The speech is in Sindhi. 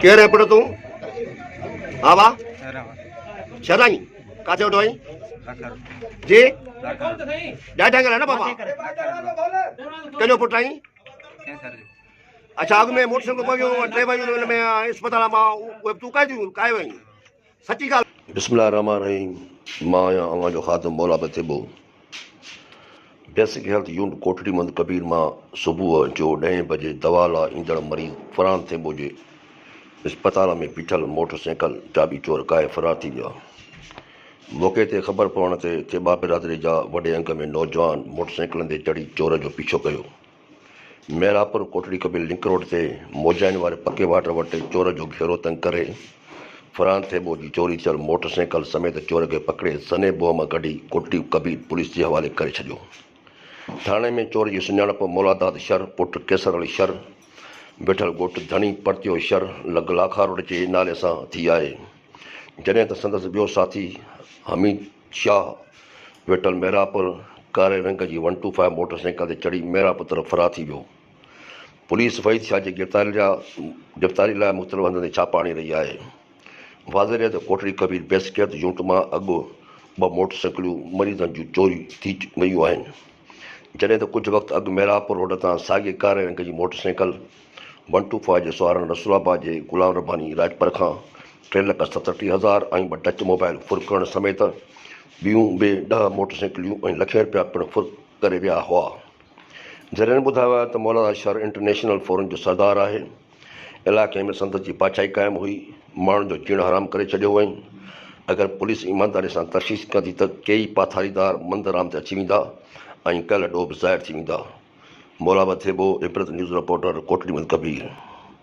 ڪير آهين پٽ تون؟ ها وا شھر آهين؟ ڪاٿي ويٺو آهين؟ جي ڏاڍا ڳالهاء نه بابا ڪنهن جو پٽ آهين؟ اڇا اڳ ۾ موٽر سائيڪل پويون ٽي ويون ان ۾ اسپتال مان اهي تون ڪائي ٿيون ڪائي وئين سچي ڳالهه. بسم الله الرحمٰن الرحيم مان آهيان اوهان جو خادم مولا بٿيبو basic health unit Kotri Muhammad Kabir مان صبح جو ڏهين بجي دوا لا ايندڙ مريض فرحان ٿيٻو جي اسپتال ۾ بيٺل موٽر سائيڪل چاٻي چور ڪاهي فرار ٿي ويا. موقعي تي خبر پوڻ تي ٿيٻا برادري جا وڏي انگ ۾ نوجوان موٽر سائيڪلن تي چڙهي چور جو پيڇو ڪيو. ميرآپور ڪوٽڙي قبيل لنڪ روڊ تي موجائين واري پڪي واٽر وٽ چور جو گهيرو تنگ ڪري فرحان ٿيٻو جي چوري ٿيل موٽر سائيڪل سميت چور کي پڪڙي سنهي بوهه مان ڪڍي ڪوٽڙي قبيل پوليس جي حوالي ڪري ڇڏيو. ٿاڻي ۾ چور جي سڃاڻپ مولاداد شر پٽ قيصر علي شر ويٺل ڳوٺ ڌڻي پرتيو شر لڳ لاکا روڊ جي نالي سان ٿي آهي جڏهن ته سندس ٻيو ساٿي حميد شاهه ويٺل ميرآپور ڪاري رنگ جي one two five motorcycle تي چڙهي ميرآپور طرف فرار ٿي ويو. پوليس وحيد شاهه جي گرفتاري لاء مختلف هنڌن تي ڇاپا هڻي رهي آهي. واضح رهي ته ڪوٽڙي ڪبير بيسڪ هيلٿ يونٽ مان اڳ ٻه موٽر سائيڪلون مريضن جون چوري ٿي ويون آهن. جڏهن ته ڪجهه وقت اڳ ميرآپور روڊ تان ساڳئي ڪاري رنگ جي motor cycle one two five جي سوارن رسول آباد جي غلام رباني راڄپر کان ٽي لک ستٽيهه هزار ۽ ٻه ٽچ موبائل ڦر ڪرڻ سميت ٻيون به ڏهه موٽر سائيڪليون ۽ لکين رپيا پڻ ڦر ڪري ويا هئا. ذريعن ٻڌايو آهي ته مولانا شر انٽرنيشنل فورم جو سردار آهي. علائقي ۾ سندس جي بادشاهي قائم هئي. ماڻهن جو جيئڻ حرام ڪري ڇڏيو هئائين. اگر پوليس ايمانداري سان تفتيش ڪندي ته ڪيئي پاٿاريدار منظر عام تي اچي ويندا ۽ ڪيل ڏوهه به ظاهر ٿي ويندا. مولا بٿيبو، عبرت نيوز رپورٽر، ڪوٽڙي محمد ڪبير.